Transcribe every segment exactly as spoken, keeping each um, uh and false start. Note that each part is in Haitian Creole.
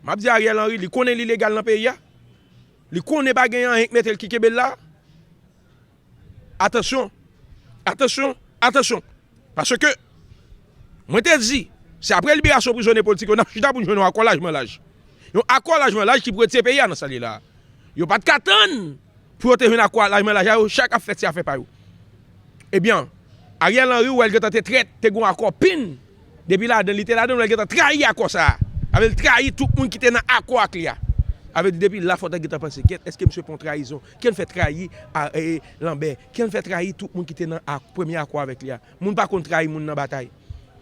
M ap di Ariel Henry, li konnen li legal nan peyi a. Li konnen pa gen anyen k mete l ki kenbe l la. Atansyon, atansyon, atansyon. Paske, mwen te di, se apre liberasyon prizonye politik yo, n ap chita pou n jwenn yon akò lajman laj. Yon akò lajman laj ki pou retire peyi a nan sa l ye la. Yo pa t ka tann pou yo te jwenn akò lajman laj la, yo chak ap fè ti afè pa yo. Ebyen, Ariel Henry, ou wè l gentan te trèt, te gen yon akò pin. Depi ladan, li te ladan, ou wè l gentan trayi akò sa a. Sa vle di l trayi tout moun ki te nan akò ak li a. Sa vle di depi la, fò w ta gentan panse, kiyès, èske misye pa yon trayizon? Kiyès fè trayi a, e, Lambert? Kiyès fè trayi tout moun ki te nan ak-, premye akò avèk li a? Moun pa konn trayi moun nan batay.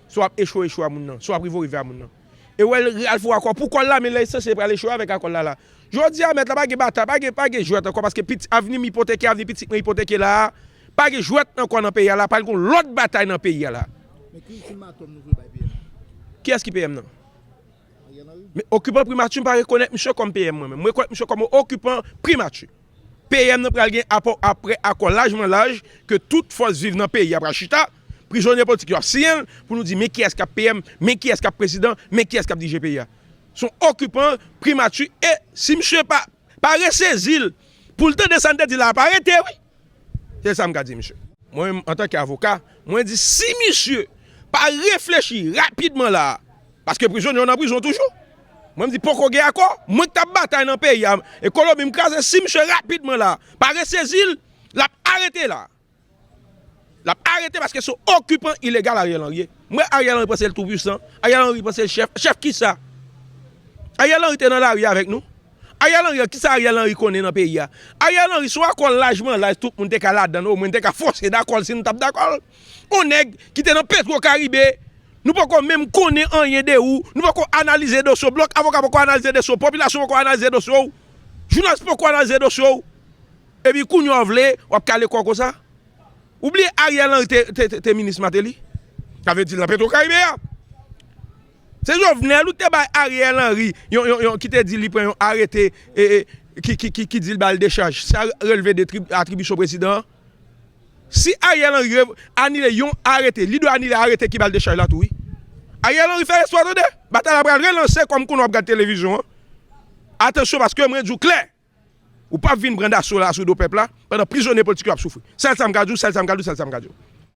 Si w ap echwe, echwe a moun nan. Si w ap rive, rive a moun nan. E wè l al fè akò pou kò l la, men lè esansyèl pral echwe avèk akò l la la. Jodi a, mèt la, pa gen batay, pa gen, pa gen jwèt ankò, paske piti, avni m ipoteke, avni pitit mwen ipoteke la a, pa gen jwèt ankò nan peyi a la, pral gen lòt batay nan peyi a la. Men ki ultimatum nou vle bay P M? Kiyès ki P M nan? Ariel Henry. Men okipan primati, m pa rekonèt misye kòm P M mwen menm. Mwen rekonèt misye kòm okipan primati. P M nan pral gen apò, apre akò lajman laj ke tout fòs viv nan peyi a pral chita, prizonye politik yo ap siyen l pou nou di men kiyès k ap P M, men kiyès k ap prezidan, men kiyès k ap dirije peyi a. Se yon okipan primati e si misye pa, pa resezi l pou l tande sa n te di la, pa rete wi. Se sa m ka di misye. Mwen menm, antanke avoka, mwen di si misye pa reflechi rapidman la, paske prizonye yo nan prizon toujou. Mwen m di poko gen akò, mwen k t ap batay nan peyi a, ekonomi m kraze, si misye rapidman la, pa resezi l, l ap arete la. L ap arete paske se okipan ilegal Ariel Henry ye. M wè Ariel Henry panse l tou pwisan, Ariel Henry panse l chèf, chèf kisa? Ariel Henry te nan lari avèk nou? Ariel Henry, kisa Ariel Henry konnen nan peyi a? Ariel Henry, se yon akò lajman laj tout moun te ka ladan l, omwen n te ka fòse dakò l si nou t ap dakò l. Yon nèg ki te nan Petro Caribe, nou poko menm konnen anyen de ou, nou poko analize dosye w, blòk avoka poko analize dosye w, popilasyon poko analize dosye w, jounalis poko analize dosye w. Epi kounye a w vle, w ap kale kò w konsa? Ou bliye Ariel Henry te, te, te, te minis Martelly? Sa vle di nan Petro Caribe a. Se Jovenel ou te bay Ariel Henry, yon, yon, yon, ki te di li pran yon arete, e, e, ki, ki, ki, ki di l ba l dechaj. Sa relve de trib-, atribisyon prezidan an. Si Ariel Henry re-, anile yon arete, li dwe anile arete ki ba l dechaj la tou, wi. Ariel Henry fè lespwa tande. Batay la pral relanse kòm kounye w ap gade televizyon an. Atansyon, paske mwen di w klè. Ou p ap vin pran daso la sou do pèp la, pandan prizonye politik yo ap soufri. Sèl sa m ka di w, sèl sa m ka di w, sèl sa m ka di w.